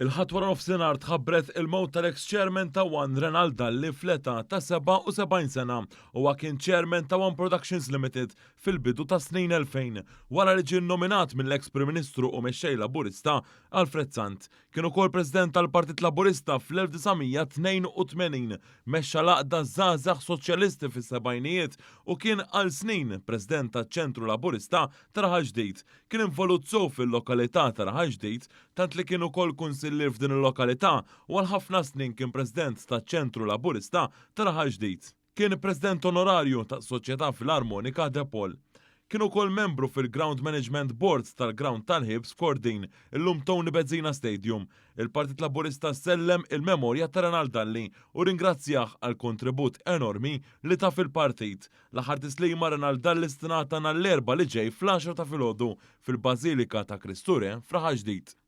Il-Ħadd waranofsinhar tħabbret il-mewt tal-eks Chairman ta' One Renald Dalli fl-età ta' 77 sena. Huwa kien Chairman ta' One Productions Limited fil-bidu tas-snin 2000, wara li ġie nnominat mill-eks Prim Ministru u Mexxej Laburista Alfred Sant. Kien ukoll President tal-Partit Laburista fl-1982, mexxa l-Għaqda Żgħażagħ Soċjalisti fis-sebgħinijiet u kien għal snin President taċ-Ċentru Laburista ta' Raħal Ġdid. Kien involut sew fil-lokalità ta' Raħal Ġdid tant li kien ukoll kunsillier f'din il-lokalità u għal ħafna snin kien President taċ-Ċentru Laburista ta' Raħal Ġdid. Kien President Onorarju tas-Soċjetà Filarmonika De Paul. Kien ukoll membru fil-Ground Management Board tal-Ground tal-Ħibs f'Kordin, illum Tony Bezzina Stadium. Il-Partit Laburista sellem il-memorja ta' Renald Dalli u ringrazzjah għall-kontribut enormi li ta fil-partit. L-aħħar tislima Renald Dalli se tingħata nhar l-Erbgħa li ġej fl-għaxra ta' filgħodu fil-Bażilika ta' Kristu Re f'Raħal Ġdid.